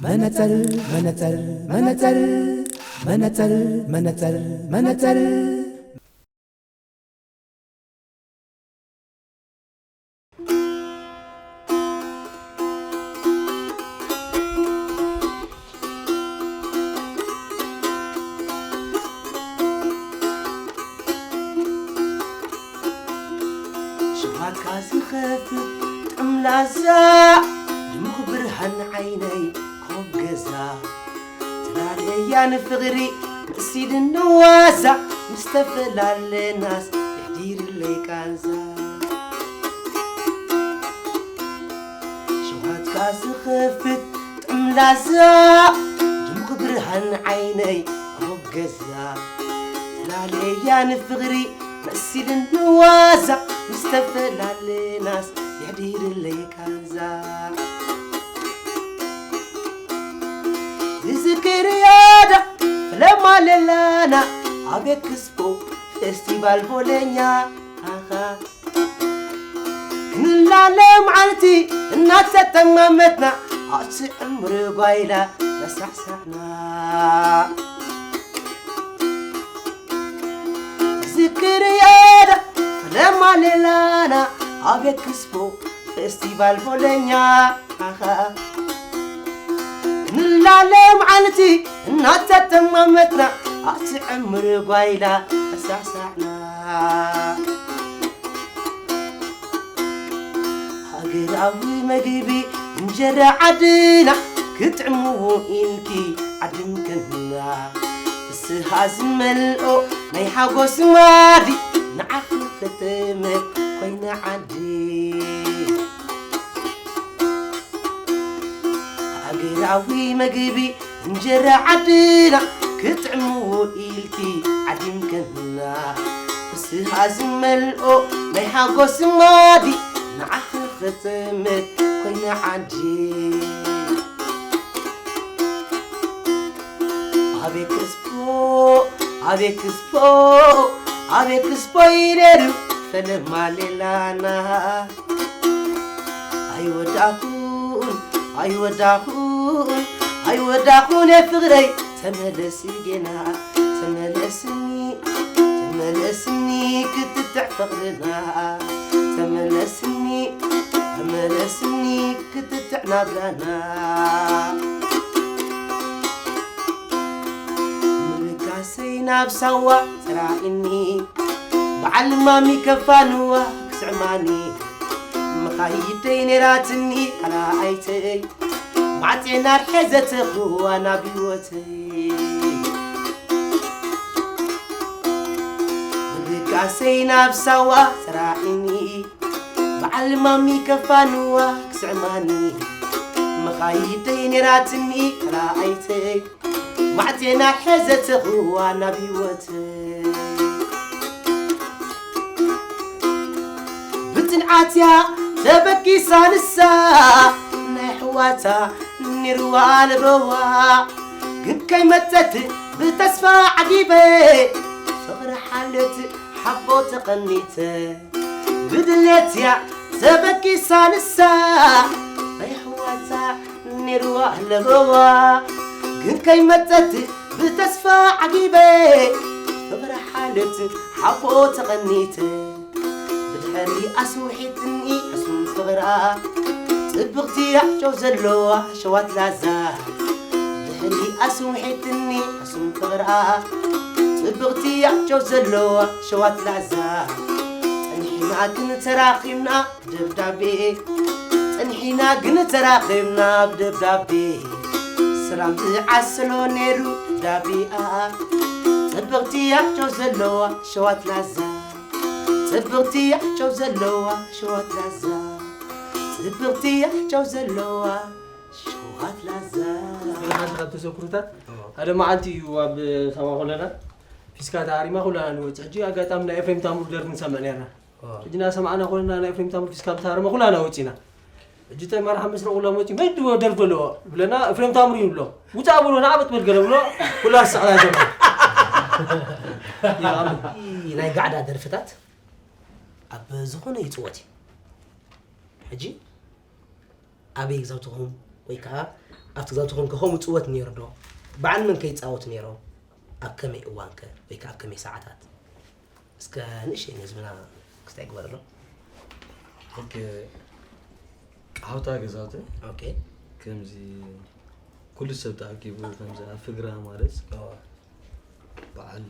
መነጸር መነጸር መነጸር መነጸር መነጸር መነጸር ሽማትካ ዝኸፍት ጥዑም ላዛ ድሙቕ ብርሃን ዓይነይ ኮብ ገዛ ትላለያ ንፍቕሪ መሲልኒ ዋዛ ምስ ተፈላለናስ የሕዲርለይ ቃንዛ ሽማትካ ዝኸፍት ጥዑም ላዛ ድሙቕ ብርሃን ዓይነይ ኮብ ገዛ ትላለያ ንፍቕሪ መሲልኒ ዋዛ ምስ ተፈላለናስ የሕዲርለይ ቃንዛ ዝዝክር ያዳ ፍለማ ለላና ኣብ ኤክስፖ ፌስቲቫል ቦለኛ ኣኻ ክንላለ መዓልቲ እናተጠማመትና ኣቲ ዕምሪ ጓይላ ተሳዕሳዕና ዝክር ያዳ ፍለማ ለላና ኣብ ኤክስፖ ፌስቲቫል ቦለኛ ኣኻ ክንላለ መዓልቲ እናተጠማመትና ኣቲ ዕምሪ ጓይላ ተሳዕሳዕና ሃገራዊ መግቢ እንጀራ ዓድና ክጥዕምዎ ኢልኪ ዓድምክና ፍስሃ ዝመልኦ ናይ ሓጎስ ማዲ ንዓኺ ከተመ ኮይና ዓዲ ሃገራዊ መግቢ እንጀራ ዓድና ክጥዕምዎ ኢልኪ ዓዲምክና ፍስሃ ዝመልኦ ናይ ሓጎስ ማዲ ንዓኺ ክጥምት ኮይነ ዓዲ ኣብ ኤክስፖ ኣብ ኤክስፖ ኣብ ኤክስፖ ይነሩ ፈለማ ሌላና ኣይወዳኹን ኣይወዳኹን ኣይወዳኹን ፍቕረይ ተመለሲ ጌና ተመለስኒ ተመለስኒ ክትጥዕ ፍቕርና ተመለስኒ ተመለስኒ ክትጥዕ ናብራና ምብጋሰይ ናብ ሳዋ ጽራኢኒ በዓል ማሚ ከፋንዋ ክስዕማኒ መኻይደይ ነይራትኒ ካልኣይተይ ማዕጼና ርሐ ዘተኽዋ ናብ ህይወተይ ምብጋሰይ ናብ ሳዋ ጽራኢኒ በዓል ማሚ ከፋንዋ ክስዕማኒ መኻይደይ ነይራትኒ ካልኣይተይ ማዕዜና ሐዘ ተኽዋ ናብ ህይወተይ ብጽንዓትያ ተበጊሳ ንሳ ናይ ኣሕዋታ ነይርዋ ለበዋ ግን ከይመጸት ብተስፋ ዓጊበ ፍቕሪ ሓልዮት ሓቦ ተቐኒተ ብድሌትያ ተበጊሳ ንሳ ናይ ኣሕዋታ ነይርዋ ለበዋ ግን ከይመጸት ብተስፋ ዓጊበ ፍቕሪ ሓልዮት ሓቦ ተቐኒተ ብድሕሪኣ ስውሒትኒ ሕሱም ፍቕራ ጽብቕቲ ኣዕጨው ዘለዋ ሸዋት ላዛ ድሕሪኣ ስውሒትኒ ሕሱም ፍቕራ ጽብቕቲ ኣዕጨው ዘለዋ ሸዋት ላዛ ጸኒሕና ግን ተራኺብና ደብዳቤ ጸኒሕና ግን ተራኺብና ብደብዳቤ ሰላም ዝዓሰሎ ነይሩ ደብዳቤኣ ጽብቕቲ ኣዕጨው ዘለዋ ሸዋት ላዛ ጽብቕቲ ኣዕጨው ዘለዋ ሸዋት ላዛ ጽብቕቲ ኣዕጨው ዘለዋ ሸዋት ላዛ። እዚ ሓደ ካብ ተዘክሮታት ሓደ መዓልቲ እዩ ኣብ ከተማ ኮለና ፊስካ ተሃሪማ ኩላና ንወፅእ ሕጂ ኣጋጣሚ ናይ ኤፍሬም ታምሩ ደርፊ ንሰምዕ ነርና ሕጂ እናሰማዕና ኮለና ናይ ኤፍሬም ታምሩ ፊስካ ምተሃረመ ኩላና ወፂና ሕጂ ተማርሓ መስረ ኩላ መፂ መድዎ ደርፊ ኣለዎ ብለና ኤፍሬም ታምሩ ይብሎ ውፃእ ብሎ ንዓበት በል ገለ ብሎ ኩላ ዝስዕላ ዘሎ ናይ ጋዕዳ ደርፍታት ኣብ ዝኾነ ይፅወት እዩ ሕጂ ኣበይ ግዛውትኹም ወይ ከዓ ኣብቲ ግዛውትኹም ከ ከምኡ ይጽወት ነይሩ ዶ? በዓል መን ከ ይጻወቱ ነይሮም? ኣብ ከመይ እዋን ከ? ወይ ከ ኣብ ከመይ ሰዓታት? እስከ ንእሽተይ ንህዝብና ክስታይ ግበረሎም። ኦኬ፣ ሓውታ ገዛውቲ ኦኬ። ከምዚ ኩሉ ሰብ ተኣኪቡ ከምዚ ኣብ ፍግራ ማለት ኦ፣ በዓል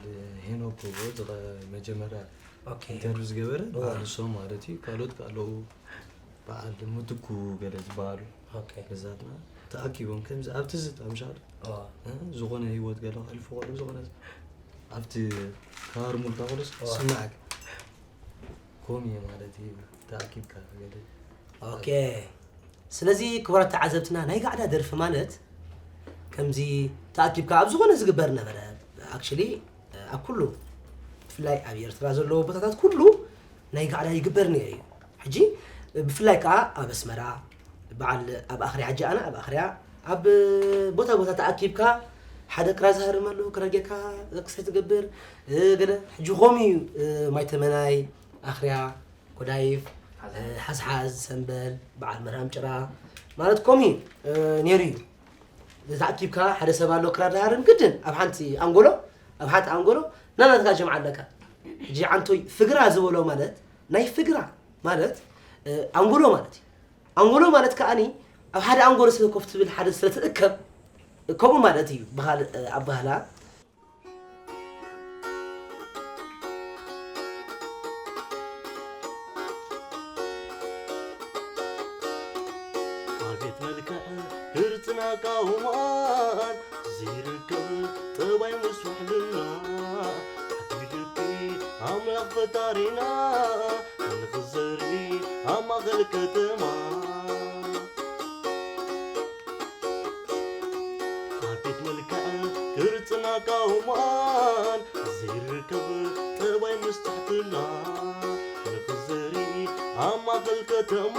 ሄኖክ ክቡር ዝቐ- መጀመርያ ኦኬ። ኢንተርቪው ዝገበረ እዋ። በዓል ሶም ማለት እዩ። ካልኦት ከ ኣለዉ በዓል ምትኩ ገለ ዝበሃሉ ኦኬ። ገዛትና ተኣኪቦም ከምዚ ኣብ ትዝታ ምሻል ኦ፣ እ፣ ዝኾነ ህይወት ገለ ከሕልፉ ከለዉ ዝኾነ ኣብቲ ከባቢ ሙልካ ከሎስ እዋ። ስማዕክ ኮም እዩ ማለት እዩ ተኣኪብካ ገለ ኦኬ። ስለዚ ክቡራት ተዓዘብትና ናይ ጋዕዳ ደርፊ ማለት ከምዚ ተኣኪብካ ኣብ ዝኾነ ዝግበር ነበረ። ኣክቹሊ ኣብ ኩሉ ብፍላይ ኣብ ኤርትራ ዘለዎ ቦታታት ኩሉ ናይ ጋዕዳ ይግበር ነይሩ እዩ። ሕጂ ብፍላይ ከዓ ኣብ ኣስመራ በዓል ኣብ ኣኽርያ፣ ሕጂ ኣነ ኣብ ኣኽርያ ኣብ ቦታ ቦታ ተኣኪብካ ሓደ ክራር ዝሃርም ኣሎ፣ ክራር ጌርካ ክሳይ ትገብር እ፣ ገለ ሕጂ ኮም እዩ እ፣ ማይ ተመናይ ኣኽርያ ጎዳይፍ፣ ሓዝሓዝ። ሓዝሓዝ፣ ሰምበል፣ በዓል መርሃም ጭራ ማለት ኮሚ ነይሩ እዩ። ተኣኪብካ ሓደ ሰብ ኣሎ ክራር ዝሃርም ግድን ኣብ ሓንቲ ኣንጎሎ ኣብ ሓንቲ ኣንጎሎ ናናትካ ጀምዓ ኣለካ። ሕጂ ዓንቶይ ፍግራ ዝበሎ ማለት ናይ ፍግራ ማለት ኣንጎሎ ማለት እዩ። ኣንጎሎ ማለት ከኣኒ ኣብ ሓደ ኣንጎሎ ስለ ኮፍ ትብል ሓደ ስለ ትእከብ ከምኡ ማለት እዩ። ብኻልእ ኣባህላ ኣቤት መልክዕ ቅርጽና ካውማን ዘይርከብ ጠባይ ምስ ውሕልና ዓዲ ልቢ ኣምላኽ ፈጣሪና ንኽዘሪ ኣብ ማእኸል ከተማ ኣቤት መልክዕ ቅርጽና ካውማን ዘይርከብ ጠባይ ምስ ትሕትና ንኽዘሪ ኣብ ማእኸል ከተማ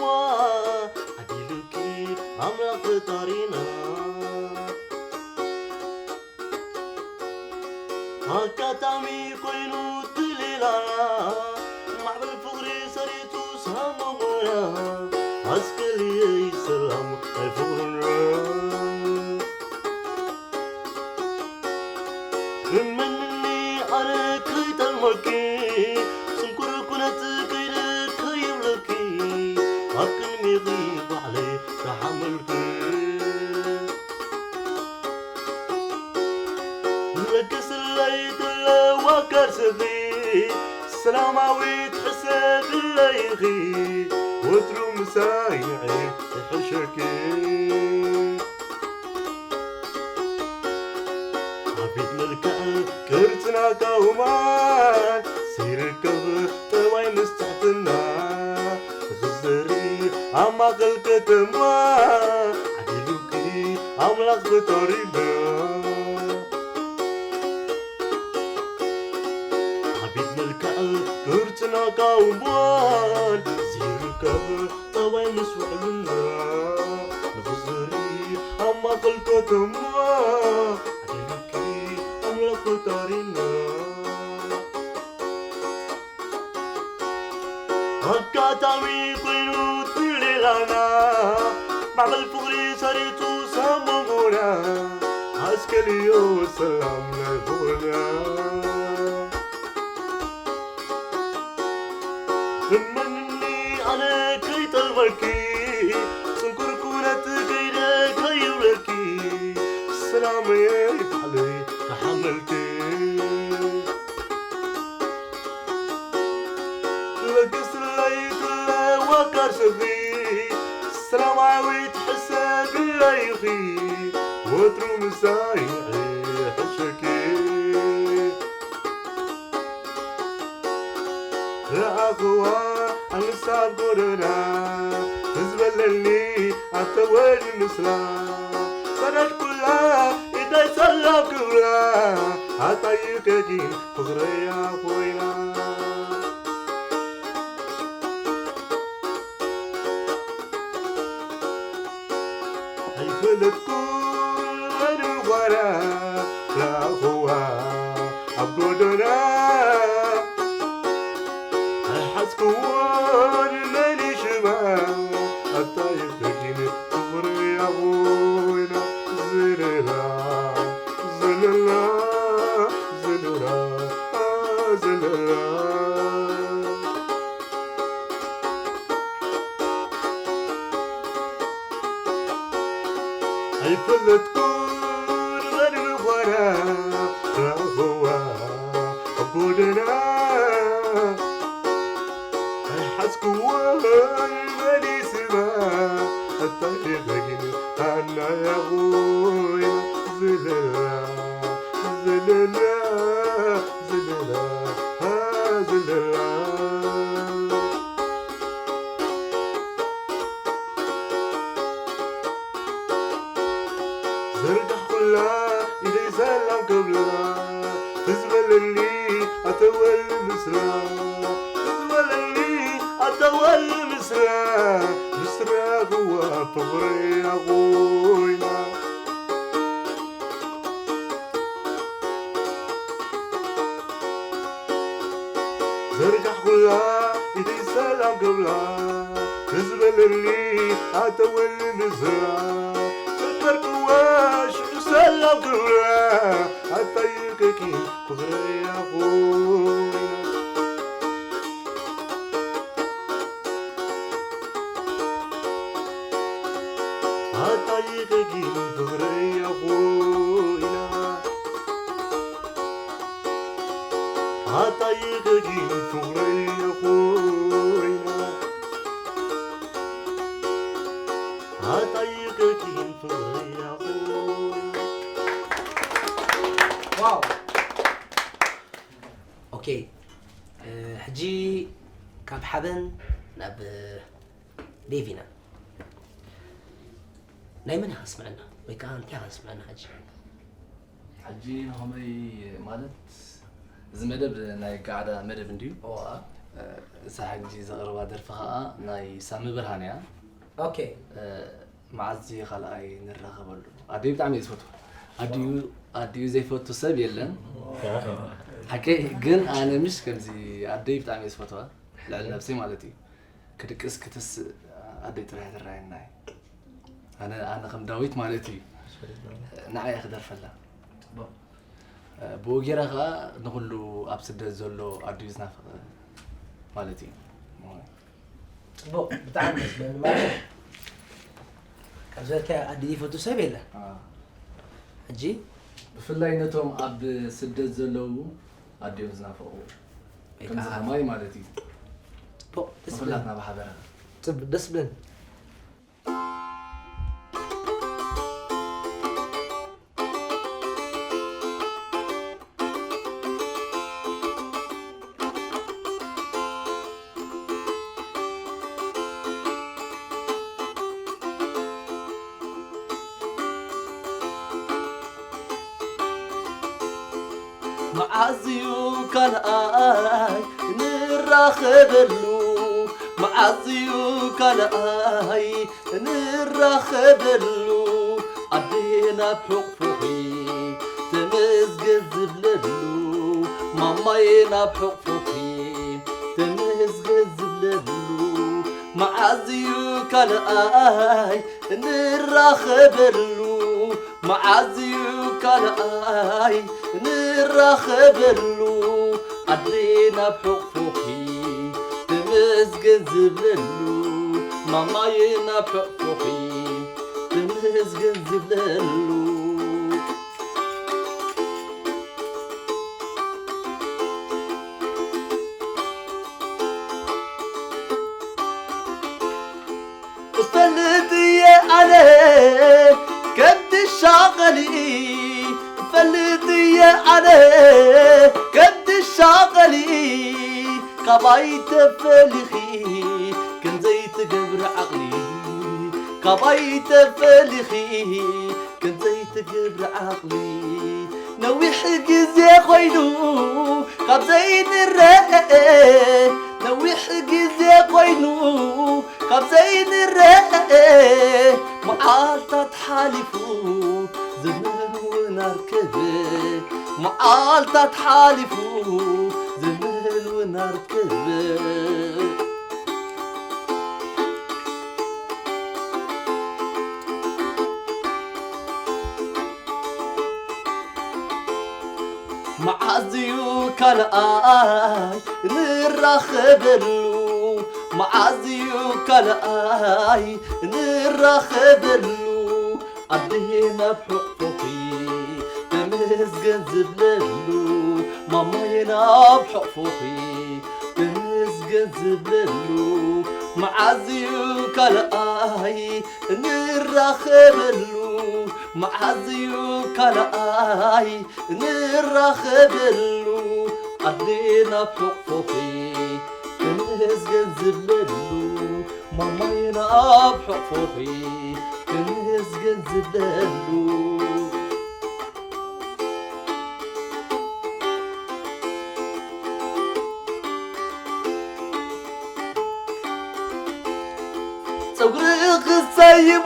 ዓዲሉኪ ኣምላኽ ፈጣሪና ኣጋጣሚ ኮይኑ ትሌላና ማዕበል ፍቕሪ ሰሪቱ ሳመጎና ኣስከልየይ ሰላም ናይ ፍቕርና እመንኒ ኣነ ከይጠልመኪ ስንኩር ኩነት ከይደ ከይብለኪ ኣብ ቅድሚኺ ባዕለይ ተሓመልኪ ለገስለይ ተለዋ ከርስኺ ሰላማዊት ሕሰብለይኺ ወትሩ ምሳይ ንዒ ይሕሸኪ ኣቤት መልክዕ ቅርጽና ካውማን ዘይርከብ ጠባይ ምስ ትሕትና ንኽዘሪ ኣብ ማእኸል ከተማ ዓዲሉኪ ኣምላኽ ፈጣሪና ኣቤት መልክዕ ቅርጽና ካውማን ዘይርከብ ጠባይ ምስ ውዕልና ንኽዘሪ ኣብ ማእኸል ከተማ ዓዲሉኪ ኣምላኽ ፈጣሪና ኣጋጣሚ ኮይኑ ትሌላና ማዕበል ፍቕሪ ሰሪቱ ሳመጎና ኣስከልዮ ሰላም ናይ ፍቕርና እመንኒ ኣነ ከይጠልመኪ ጽንኩር ኩነት ከይደ ከይብለኪ ሰላመይ ባዕለይ ክሓመልኪ ለግስለይ ትለዋ ካርስኺ ሰላማዊት ሕሰብለይኺ ወትሩ ምሳይ ሕሸኪ ረኣኽዋ ኣንሳብ ጎደና ትዝበለኒ ኣተወድ ምስላ ሰደድኩላ ኢደይ ሰላም ክብላ ኣጣይቀ ግን ፍቕረያ ኮይና ኣይፈለጥኩን መን ምዃና ረኣኽዋ ኣብ ጎደና ኣይሓዝክዎን መን ሽማ ኣታ ይኸዲን ክብሪ ኣቦይና ዘለላ። ኣይፈለጥኩን መን ምዃና ረኣኽዋ ኣብ ጎደና። ኣይሓዝክዎን መን ስማ ኣታ ኢኻ ግን ሃና ያኹይ ዘለላ ዘለላ ዘለላ ዘለላ። ዘርጋሕኩላ ኢደይ ሰላም ክብላ ትዝበለኒ ኣተወል ምስላ ትዝበለኒ ኣተወል ምስላ ምስራኽዋ ፍቕረያ ኮይና። ዘርጋሕኩላ ኢደይ ሰላም ክብላ ትዝበለኒ ኣተወኒ ምስላ ፈከርክዋ ሽዑ ሰላም ክብላ ኣታይቀኪ ፍቕረያ ኮይና። ኣታይቀኪ ፍቕረያ ኮይና። ኣታይቀኪ ፍቕረያ ኮይና። ኣታይቀኪ ፍቕረያ ኮይና። ዋው። ኦኬ፣ እ፣ ሕጂ ካብ ሓበን ናብ፣ እ፣ ዴቭ ኢና። ናይ መን ኢኻ ስምዐና? ወይ ከዓ እንታይ ኢኻ ስምዐና ሕጂ? ሕጂ ንኸመይ ማለት፣ እዚ መደብ ናይ ጋዕዳ መደብ እንድዩ። እዋ። እ፣ እዛ ሕጂ ዘቕርባ ደርፊ ኸዓ ናይ ሳሚ ብርሃን እያ። ኦኬ። እ፣ መዓዝ ካልኣይ ንራኸበሉ? ኣደይ ብጣዕሚ እየ ዝፈትዋ። ኣዲኡ፣ ኣዲኡ ዘይፈቱ ሰብ የለን። ሓቀይ ግን ኣነ ምሽ ከምዚ ኣደይ ብጣዕሚ እየ ዝፈትዋ። ልዕሊ ነብሰይ ማለት እዩ። ክድቅስ ክትስእ ኣደይ ጥራይ ትረኣየና እየ። ኣነ፣ ኣነ ከም ዳዊት ማለት እዩ። ንዓይ እየ ክደርፈላ። ብኡ ጌራ ኸዓ ንኹሉ ኣብ ስደት ዘሎ ኣዲኡ ዝናፍቕ ማለት እዩ። ጽቡቕ፣ ብጣዕሚ ደስ ዝብል ማለት እዩ። ካብ ዘተ ኣዲ ይፈቱ ሰብ የለን። ኣዎ። ሕጂ ብፍላይ ነቶም ኣብ ስደት ዘለዉ ኣዲኦም ዝናፈቑ ወይ ከምዚ ከዓ ከማይ ማለት እዩ። ጽቡቕ፣ ደስ ዝብል። ንኹላትና ብሓበራ። ጽቡቕ፣ ደስ ዝብል። መዓዝዩ ካልኣይ ንራኸበሉ፣ መዓዝዩ ካልኣይ ንራኸበሉ፣ ኣዴ ናብ ሕቑፎኺ ተመስገን ዝብለሉ፣ ማማየ ናብ ሕቑፎኺ ተመስገን ዝብለሉ፣ መዓዝዩ ካልኣይ ንራኸበሉ፣ መዓዝዩ ካልኣይ ንራኸበሉ፣ ኣዴ ናብ ሕቑፎኺ ተመስገን ዝብለሉ፣ ማማየ ናብ ሕቑፎኺ ተመስገን ዝብለሉ። እፈልጥ እየ ኣነ ከም ትሻቐሊ፣ እፈልጥ እየ ኣነ ከም ትሻቐሊ፣ ካባይ ተፈሊኺ ከም ዘይትገብሪ ዓቕሊ፣ ካባይ ተፈሊኺ ከም ዘይትገብሪ ዓቕሊ። ነዊሕ ግዜ ኮይኑ ካብ ዘይንረአ፣ ነዊሕ ግዜ ኮይኑ ካብ ዘይንረአ፣ መዓልታት ሓሊፉ ዘመን እውን ኣርከበ፣ መዓልታት ሓሊፉ ዘመን እውን ኣርከበ። መዓዝዩ ካልኣይ ንራኸበሉ፣ መዓዝ እዩ ካልኣይ ንራኸበሉ? ኣደይ ናብ ሕቑፎኺ ተመስገን ዝብለሉ፣ ማማየ ናብ ሕቑፎኺ ተመስገን ዝብለሉ፣ መዓዝ እዩ ካልኣይ ንራኸበሉ? መዓዝ እዩ ካልኣይ ንራኸበሉ? ኣደ ናብ ሕቑፎኺ ተመስገን ዝብለሉ፣ ማማየ ናብ ሕቑፎኺ ተመስገን ዝብለሉ። ጸጉርኺ ሰይቡ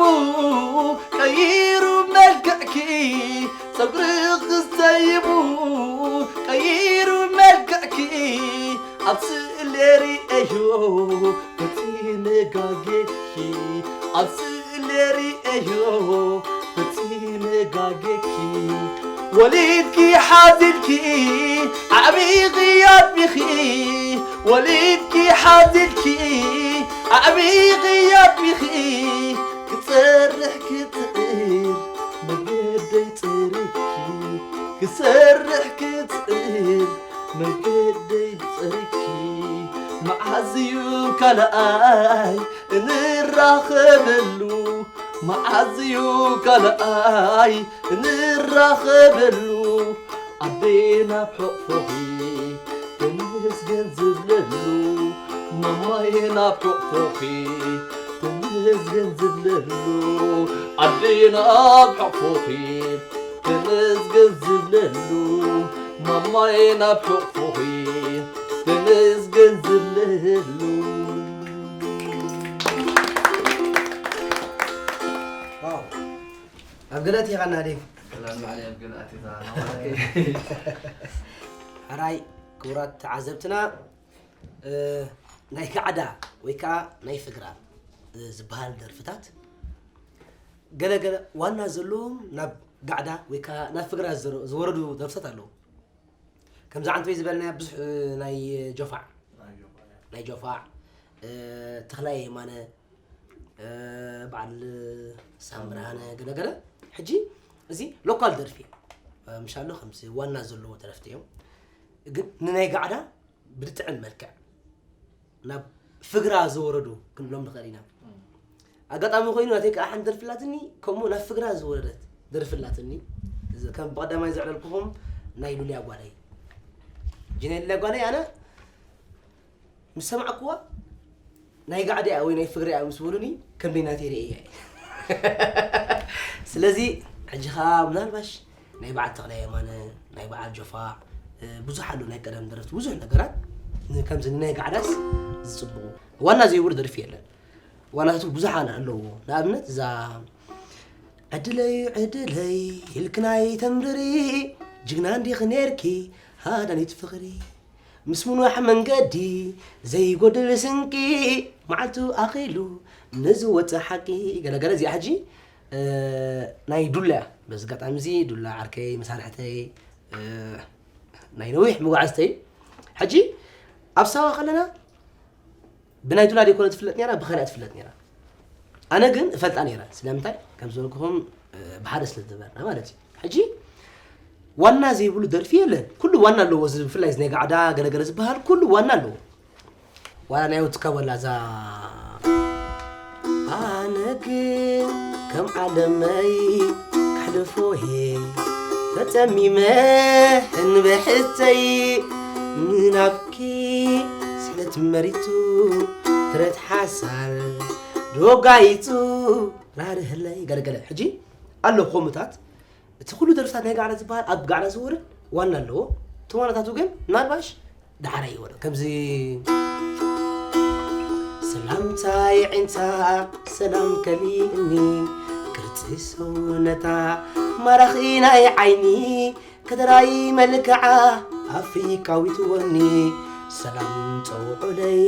ቀይሩ መልክዕኪ፣ ጸጉርኺ ሰይቡ ቀይሩ መልክዕኪ፣ ኣብ ስእሊ ርእየዮ ፈጺመ ጋጌኪ፣ ኣብ ስእሊ ርእየዮ ፈጺመ ጋጌኪ። ወሊድኪ ሓዚልኪ ኣዕቢኺ ኣጥቢኺ፣ ወሊድኪ ሓዚልኪ ኣዕቢኺ ኣጥቢኺ፣ ክጸርሕ ክጽዕር መገደይ ጸሪግኪ፣ ክሰርሕ ክጽዕር መገደይ ጸሪግኪ፣ መዓዝ እዩ ካልኣይ እንራኸበሉ? መዓዝ እዩ ካልኣይ እንራኸበሉ? ኣደይ ናብ ሕቑፎኺ ተመስገን ዝብለሉ፣ ማማየ ናብ ሕቑፎኺ ተመስገን ዝብለሉ፣ ኣደይ ናብ ሕቑፎኺ ተመስገን ዝብለሉ፣ ማማየ ናብ ሕቑፎኺ ተመስገን ዝብለሉ። ዋው። ኣብ ገለ ኣቲኻና ዴቭ። ሰላም ባዕለይ ኣብ ገለ ኣቲኻ ናባከይ። ሕራይ ክቡራት ተዓዘብትና፣ እ፣ ናይ ጋዕዳ ወይ ከዓ ናይ ፍግራ፣ እ፣ ዝበሃል ደርፍታት ገለ ገለ ዋና ዘለዎም ናብ ጋዕዳ ወይ ከዓ ናብ ፍግራ ዝረ- ዝወረዱ ደርፍታት ኣለዉ። ከምዚ ዓንተወይ ዝበልናዮ ብዙሕ፣ እ፣ ናይ ጆፋዕ ናይ ጆፋዕ፣ እ፣ ተኽላይ የማነ፣ እ፣ በዓል ሳም ብርሃነ ገለገለ። ሕጂ እዚ ሎካል ደርፊ እዩ። እ፣ ምሻሎ ከምዚ ዋና ዘለዎ ደረፍቲ እዮም። ግን ንናይ ጋዕዳ ብድጥዕም መልክዕ ናብ ፍግራ ዝወረዱ ክንብሎም ንኽእል ኢና። ኣጋጣሚ ኮይኑ ናተይ ከዓ ሓንቲ ደርፊ ኣላትኒ፣ ከምኡ ናብ ፍግራ ዝወረደት ደርፊ ኣላትኒ። እዚ ከም ብቐዳማይ ዘዕለልኩኹም ናይ ሉልያ ጓለይ። ሕጂ ናይ ሉልያ ጓለይ ኣነ ምስ ሰማዕኩዋ ናይ ጋዕዳ እያ ወይ ናይ ፍግራ እያ ምስ በሉኒ ከም ደይ ናተይ ርእየ እየ። ስለዚ ሕጂ ከዓ ምናልባሽ ናይ በዓል ተኽላይ የማነ፣ ናይ በዓል ጆፋዕ፣ እ፣ ብዙሕ ኣሎ ናይ ቀደም ደረፍቲ ብዙሕ ነገራት ን- ከምዚ ንናይ ጋዕዳስ ዝፅብቑ። ዋና ዘይብሉ ደርፊ የለን። ዋናታቱ ብዙሓን ኣለዎ። ንኣብነት እዛ ዕድለይ ዕድለይ ኢልክናይ ተምርሪ ጅግና እንዲኺ ነርኪ ሃዳኒት ፍቕሪ ምስ ምንዋሕ መንገዲ ዘይጎድል ስንቂ መዓልቱ ኣኺሉ ንዝወፅእ ሓቂ ገለገለ እዚኣ ሕጂ እ፣ ናይ ዱላ እያ። በዚ ኣጋጣሚ እዚ ዱላ ዓርከይ መሳርሕተይ እ፣ ናይ ነዊሕ መጓዕዝተይ ሕጂ ኣብ ሳዋ ከለና ብናይ ዱላ ደይኮነ ትፍለጥ ነራ ብኻልኣ ትፍለጥ ነራ ኣነ ግን እፈልጣ ነራ ስለምንታይ ከም ዝበልኩኹም እ፣ ብሓደ ስለ ዝነበርና ማለት እዩ ሕጂ ዋና ዘይብሉ ደርፊ የለን ኩሉ ዋና ኣለዎ እዚ ብፍላይ እዚ ናይ ጋዕዳ ገለገለ ዝበሃል ኩሉ ዋና ኣለዎ ዋላ ናይ ውትካ ወላ እዛ ኣነ ግን ከም ዓለመይ ካሕልፎ እየ ተጸሚመ እንብሕተይ ምናብኪ ስሕለት መሪቱ ትረት ሓሳብ ዶጋይጹ ራርህለይ ገለገለ ሕጂ ኣሎ ከምኡታት እቲ ኩሉ ደርፍታት ናይ ጋዕላ ዝበሃል ኣብ ጋዕላ ዝወርድ ዋና ኣለዎ። እቲ ዋናታቱ ግን ምናልባሽ ዳሕራይ ይወርድ። ከምዚ ሰላምታ የዒንታ ሰላም ከሊእኒ ቅርጺ ሰውነታ ማራኺ ናይ ዓይኒ ከደራይ መልክዓ ኣፍሪቃዊት ወኒ ሰላም ጸውዑለይ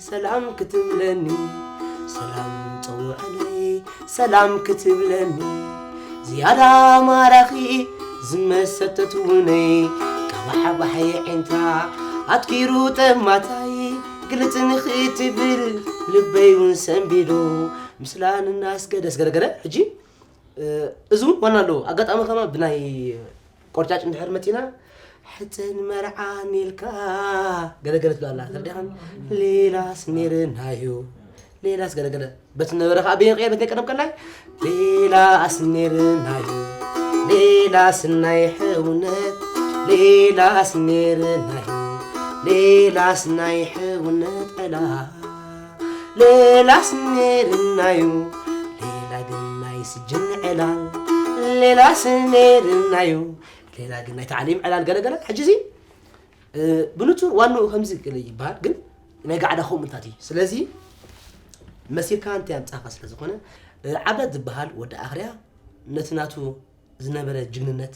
ሰላም ክትብለኒ ሰላም ጸውዑለይ ሰላም ክትብለኒ ዝያዳ ማራኺ ዝመሰተት ውነይ ባሕባሕ የዒንታ ኣትኪሩ ጠማታይ ግልጽ ንኽትብል ልበይ እውን ሰንቢዱ ምስላ ንናስገደ ስገደገደ። ሕጂ እ፣ እዚ እውን ዋና ኣለዎ። ኣጋጣሚ ከማ ብናይ ቆርጫጭ እንድሕር መፂና ሕፅን መርዓን ኢልካ ገለገለ ትብላ ኣላ። ተረዲኻን? ሌላስ ኔርናዮ ሌላስ ገለገለ በቲ ነበረ ከዓ ብየን ቀየር በቲ ቀደም ከላይ ሌላስ ኔርናዮ ሌላስ ናይ ሕውነት ሌላስ ኔርናዮ ሌላስ ናይ ሕውነት ዕላ ሌላስ ኔርናዮ ሌላ ግን ናይ ስጅን ዕላል ሌላስ ኔርናዮ ሌላ ግን ናይ ታዕሊም ዕላል ገለገለ ሕጂ እዚ እ፣ ብንጹር ዋንኡ ከምዚ ገለ ይበሃል፣ ግን ናይ ጋዕዳ ከምኡታት እዩ። ስለዚ መሲልካ እንታይ ኣምጻእካ ስለ ዝኾነ፣ እ፣ ዓብዳት ዝበሃል ወዲ ኣኽርያ ነቲ ናቱ ዝነበረ ጅግንነት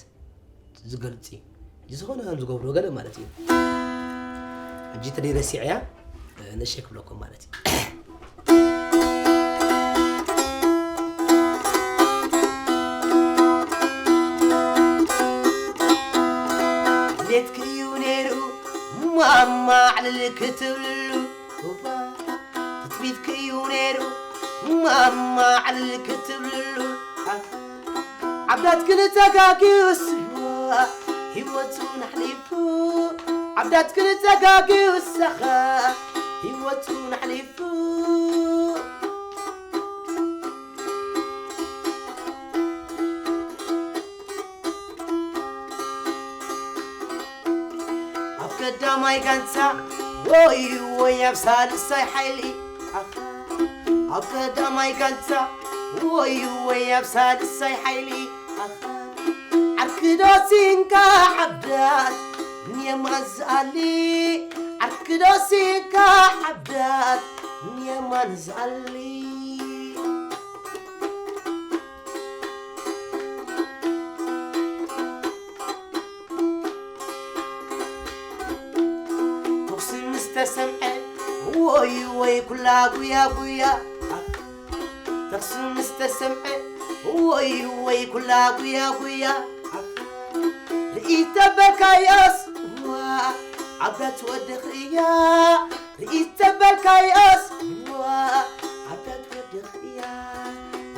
ዝገልጽ እዩ። ዝኾነ ከም ዝገብሮ ገለ ማለት እዩ። ሕጂ ተደይ ረሲዐያ፣ እ፣ ንእሽተይ ክብለኩም ማለት እዩ። ድሌትኪ እዩ ነይሩ ማማ ዕልል ክትብልሉ፣ ትጽቢትኪ እዩ ነይሩ ማማ ዕልል ክትብልሉ። ዓብዳት ክንተጋግዩስ ህይወቱ ናሕሊፉ ዓብዳት ክንተጋግዩስ ኣኸ ህይወቱ ናሕሊፉ ኣብ ቀዳማይ ጋንታ ወይ ወይ ኣብ ሳልሳይ ሓይሊ ኣኸ ኣብ ቀዳማይ ጋንታ ወይ ወይ ኣብ ሳልሳይ ሓይሊ ኣኸ ዓርክዶ ሲንካ ዓብዳት ንየማን ዝኣሊ ዓርክዶ ሲንካ ዓብዳት ንየማን ዝኣሊ ተኹሲ ምስ ተሰምዐ ወይ ወይ ኩላ ጉያ ጉያ ተኹሲ ምስ ተሰምዐ ወይ ወይ ኩላ ጉያ ጉያ ርኢ ተበልካዮስ ዓብዳት ወድኽ እያ ርኢ ተበልካዮስ ዓብዳት ወድኽ እያ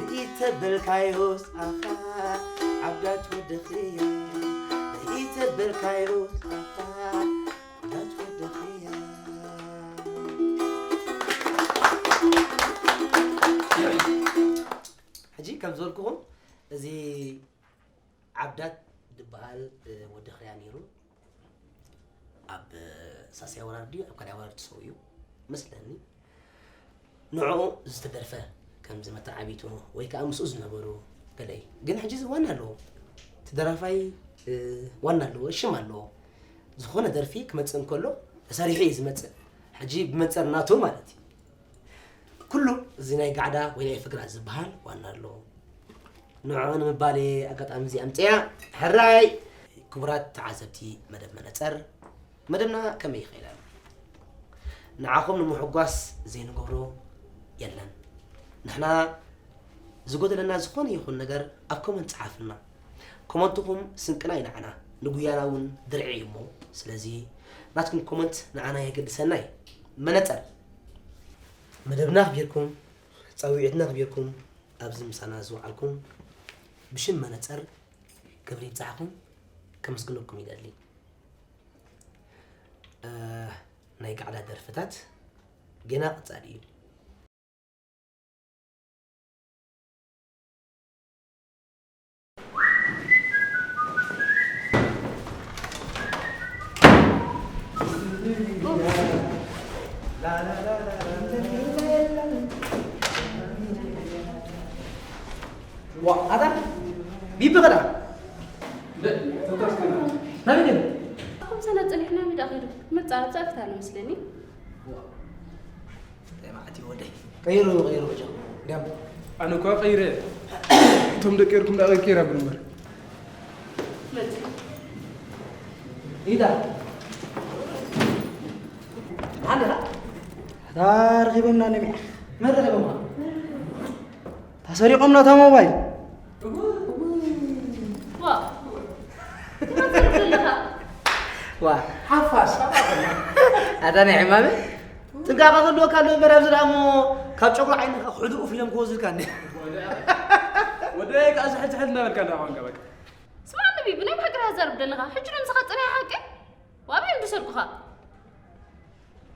ርኢ ተበልካዮስ ኣኻ ዓብዳት ወድኽ እያ ርኢ ተበልካዮስ ኣኻ ዓብዳት ወድኽ እያ ሕጂ ከም ዝበልኩኹም እዚ ዓብዳት ዝበሃል ወዲ ኽርያ ነይሩ ኣብ ሳስያ ወራር ድዩ ኣብ ካልያ ወራር ትሰው እዩ መስለኒ ንዕኡ ዝተደርፈ ከምዚ መተዓቢቱ ወይ ከዓ ምስኡ ዝነበሩ ገለይ ግን ሕጂ እዚ ዋና ኣለዎ እቲ ደራፋይ ዋና ኣለዎ ሽም ኣለዎ ዝኾነ ደርፊ ክመፅእ እንከሎ ተሰሪሑ እዩ ዝመፅእ ሕጂ ብመንፀር ናቱ ማለት እዩ ኩሉ እዚ ናይ ጋዕዳ ወይ ናይ ፍግራት ዝበሃል ዋና ኣለዎ ንዕኡ ንምባል እየ ኣጋጣሚ እዚ ኣምፅያ ሕራይ ክቡራት ተዓዘብቲ መደብ መነፀር መደብና ከመይ ይኽእል ኣሎ ንዓኹም ንምሕጓስ ዘይንገብሮ የለን ንሕና ዝጎደለና ዝኾነ ይኹን ነገር ኣብ ኮመንት ፀሓፍልና ኮመንትኹም ስንቅና እዩ ንዓና ንጉያና እውን ድርዒ እዩ እሞ ስለዚ ናትኩም ኮመንት ንዓና የገድሰና እዩ መነፀር መደብና ኣኽቢርኩም ፃውዒትና ኣኽቢርኩም ኣብዚ ምሳና ዝወዓልኩም ብሽም መነፀር ክብሪ ይብፃሕኹም ከመስግነኩም ይደሊ ናይ ጋዕላ ደርፍታት ገና ቀፃሊ እዩ ዋ ኣታ ቢቢ ኸዳ ናበይ ነይሩ ከምሰና ፀኒሕና ሚዳ ኸይዱ መፃረብ ፀርፍታ ኣሎ መስለኒ እንታይ መዓት እዩ ወደይ ቀይሩ ቀይሩ በጃ ዳም ኣነ እኳ ቀይረ እቶም ደቂ ኤርኩም ዳቐ ከይራ ብንበር ኢዳ ኣንዴራ ታርኺቦምና ነሚዕ መረኺቦምና ተሰሪቖም ናታ ሞባይል ዋ ትመፅእ ዘለኻ ዋ ሓፋሽ ኣታ ናይ ዕማመ ጥንቃቐ ክህልወካ ኣሎ እምበር ኣብዚ ደኣ እሞ ካብ ጨጉሪ ዓይንኻ ሕዱኡ ፊሎም ክወዝልካ እንደ ወደይ ከኣ ዝሕልትሕል እናበልካ እንዳ ኳንካ በቃ ስማዕ ነቢ ብናይ ብሓቂ ዳሃ ዛርብ ደለኻ ሕጂ ዶ ምሳኻ ጸኒሓ ሓቂ ዋበይ እንዱ ሰርቁኻ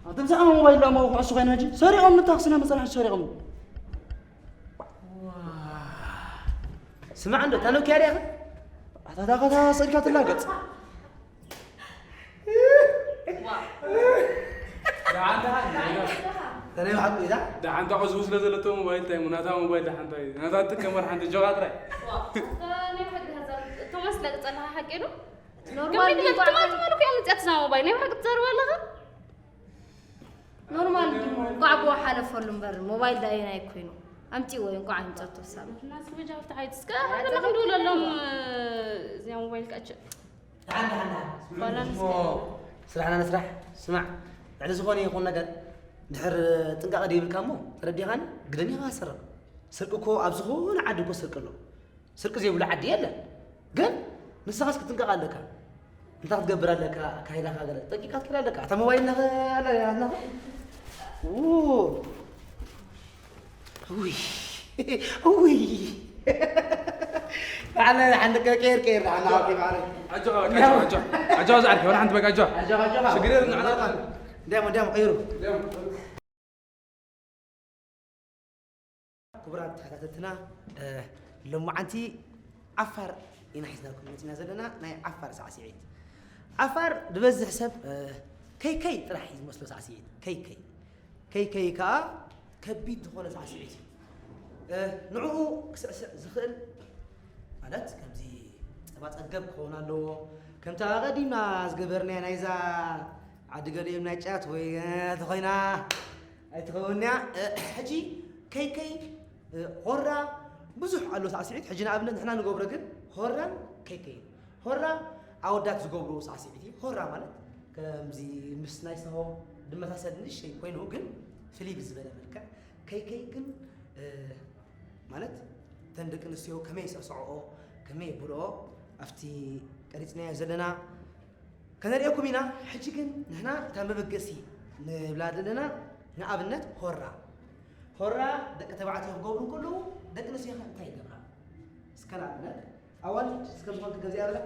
ኣንተ ብዛዕባ ሞባይል ዳሞ ኩዕሱ ኮይነ ሕጂ ሰሪቖም ንታ ክስና መጸና ሕጂ ሰሪቖም ስማዕ እንዶ እታ ኖኪያ ዲያኸ ኣታ እታ ኸታ ስእልካ ትላገጽ ደሓን ደሓን ተለይ ሓቁ ኢላ ደሓንታ ቀዝቡ ስለ ዘለቶ ሞባይል እንታይ ናታ ሞባይል ደሓንታ እዩ ናታ ትጥቀመር ሓንቲ ጆኻ ጥራይ ቶማስ ለቅጸልካ ሓቂ ዶ ኖርማል ትማል ትማል እኮ መጽያት ዛ ሞባይል ናይ ብሓቂ ትዛርባ ኣለኻ ኖርማል ድሞ እንቋዕ ብኡ ሓለፈሉ እምበር ሞባይል ዳየናይ ኮይኑ ኣምፂእዎ እዩ እንቋዕ ኣይምፀቶ ሳሚ ናስ መጃ ኣብቲ ሓይት እስከ ሃገርና ክንድውለሎም እዚኣ ሞባይል ካቸ ስራሕና ንስራሕ ስማዕ ልዕሊ ዝኾነ ይኹን ነገር ድሕር ጥንቃቐ ደይብልካ እሞ ተረዲኻኒ ግደን ኢኻ ትሰርቕ ስርቂ እኮ ኣብ ዝኾነ ዓዲ እኮ ስርቂ ኣሎ ስርቂ ዘይብሉ ዓዲ የለን ግን ንስኻስ ክትጥንቀቕ ኣለካ እንታይ ክትገብር ኣለካ ኣካይዳኻ ገለ ጠንቂቕካ ክትከይድ ኣለካ እታ ሞባይል ናኸ ውይ ውይ ባዕለ ሓንደ ቀይር ቀይር ሓና ማለት ኣጆኻ ኣጆኻ ኣጆኻ ዝዓርኪ ወላ ሓንቲ በቃ ኣጆኻ ኣጆኻ ኣጆኻ ሽግር የለን ንዓና እንዲያም እንዲያም ቀይሩ ክቡራት ተኸታተልትና ሎማዓንቲ ዓፋር ኢና ሒዝናልኩም መፂና ዘለና ናይ ዓፋር ሳዕስዒት ዓፋር ዝበዝሕ ሰብ ከይከይ ጥራሕ እዩ ዝመስሎ ሳዕስዒት ከይከይ ከይከይ ከዓ ከቢድ ዝኾነ ሳዕስዒት እዩ ንዕኡ ክስዕስዕ ዝኽእል ማለት ከምዚ ፀባ ፀገብ ክኸውን ኣለዎ ከምታ ቀዲምና ዝገበርናዮ ናይዛ ዓዲ ገሊኦም ናይ ጫት ወይ ተኾይና ኣይትኸውን እያ ሕጂ ከይከይ ሆራ ብዙሕ ኣሎ ሳዕስዒት ሕጂ ንኣብነት ንሕና ንገብሮ ግን ሆራን ከይከይ ሆራ ኣወዳት ዝገብርዎ ሳዕስዒት እዩ ሆራ ማለት ከምዚ ምስ ናይ ሳሆ ዝመሳሰል ንእሽተይ ኮይኑ ግን ፍልይ ብዝበለ መልክዕ ከይከይ ግን ማለት እተን ደቂ ኣንስትዮ ከመይ ይስዕስዕኦ ከመይ የብልኦ ኣብቲ ቀሪፅናዮ ዘለና ከነርእየኩም ኢና ሕጂ ግን ንሕና እታ መበገሲ ንብላ ዘለና ንኣብነት ሆራ ሆራ ደቂ ተባዕትዮ ክገብሩ እንከለዉ ደቂ ኣንስትዮ ከ እንታይ ይገብራ እስከ ንኣብነት ኣዋልድ እስከ ዝኾንክ ገዚኣ በላ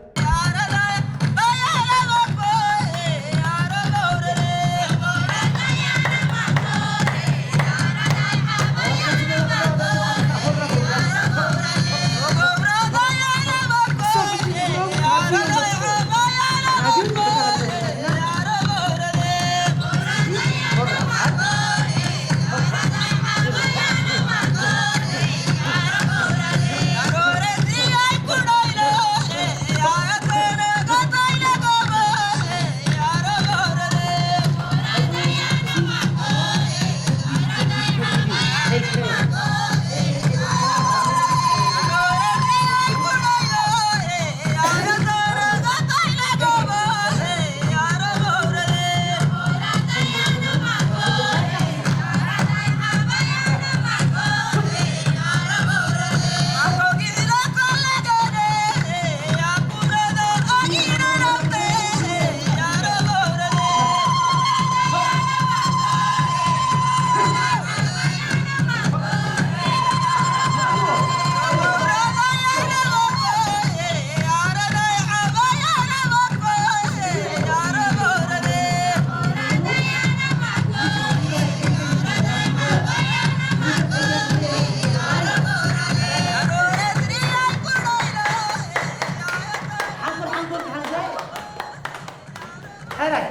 ሓራይ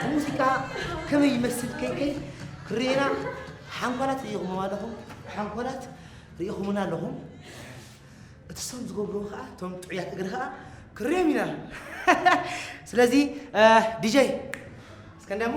ብሙዚቃ ከመይ ይመስል ከይከይ ክርእየና ሓንኳላት ርኢኹም ኣለኹም ሓንኳላት ርኢኹምና ኣለኹም እቲ ሶም ዝገብርዎ ከዓ እቶም ጥዑያት እግሪ ከዓ ክርእዮም ኢና ስለዚ ዲጀይ እስከ እንዳሞ